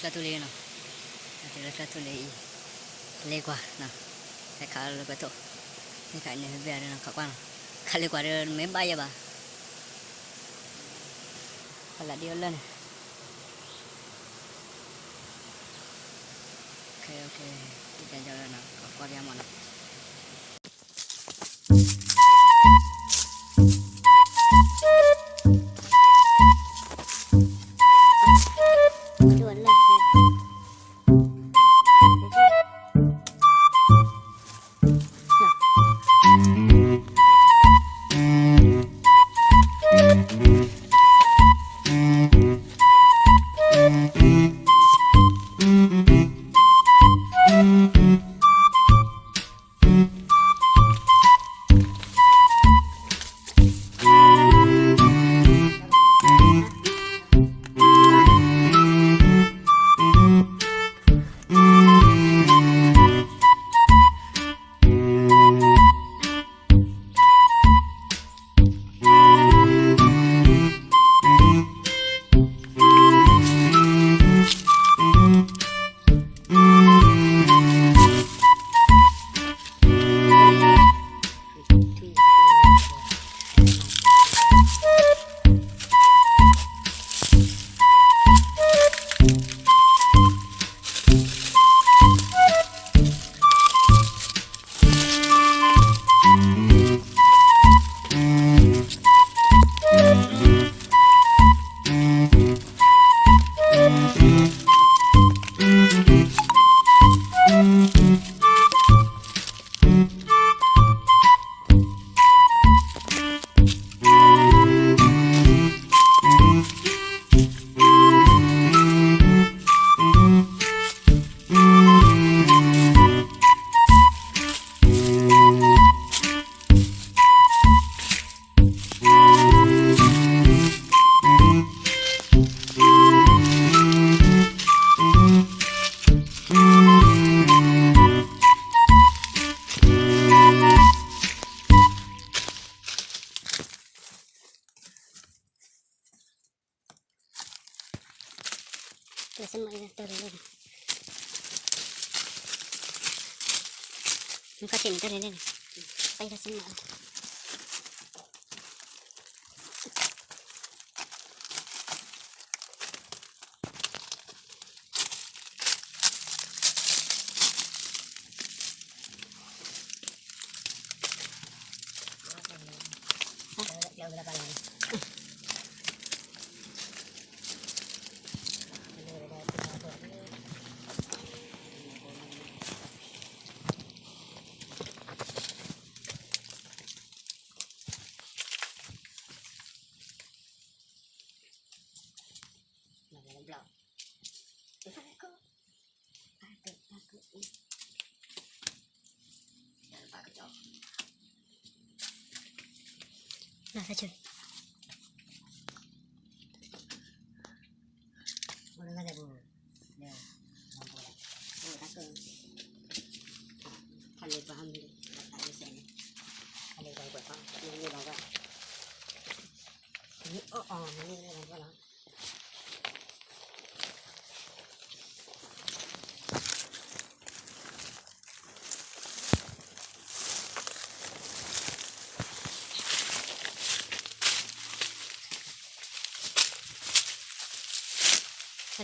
လၢထၢၣ်ထူၣ်လံနီၤ, တုၤလၢထၢၣ်ထူၣ်လံအံၤ, လ့ကွၢ်နီၤ, ဟဲခးလၢကွဲးထိၣ်, မ့ၢ်ခးန့ၣ်ဘဲဘဲနီၤ ခးကွၢ်နီၤ, ခးလ့ကွၢ်ဒီးမ့ၢ်ဘၣ်ယဲဘၣ်, ပလၢ်ဒ်အလၢၢ်န့ၣ်,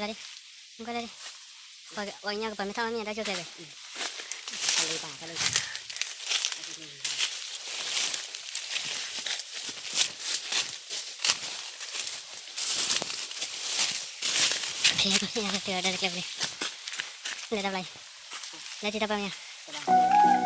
လၢဒၣ်, မူကလၢဒၣ်, ပှၤကညီကပၤမ့ၢ်ထီၣ်မ့ၢ်ညါတၢ်ကၠိကျဲဘၣ်. ဖဲပှၤမ့ၢ်ညါကတဲအီၤဒၣ်တကျဲပူၤန့ၣ်, လဲၤတၢ်ဘျီအံၤ, လဲၤတံၢ်တၢ်ပှၤမ့ၢ်ညါ.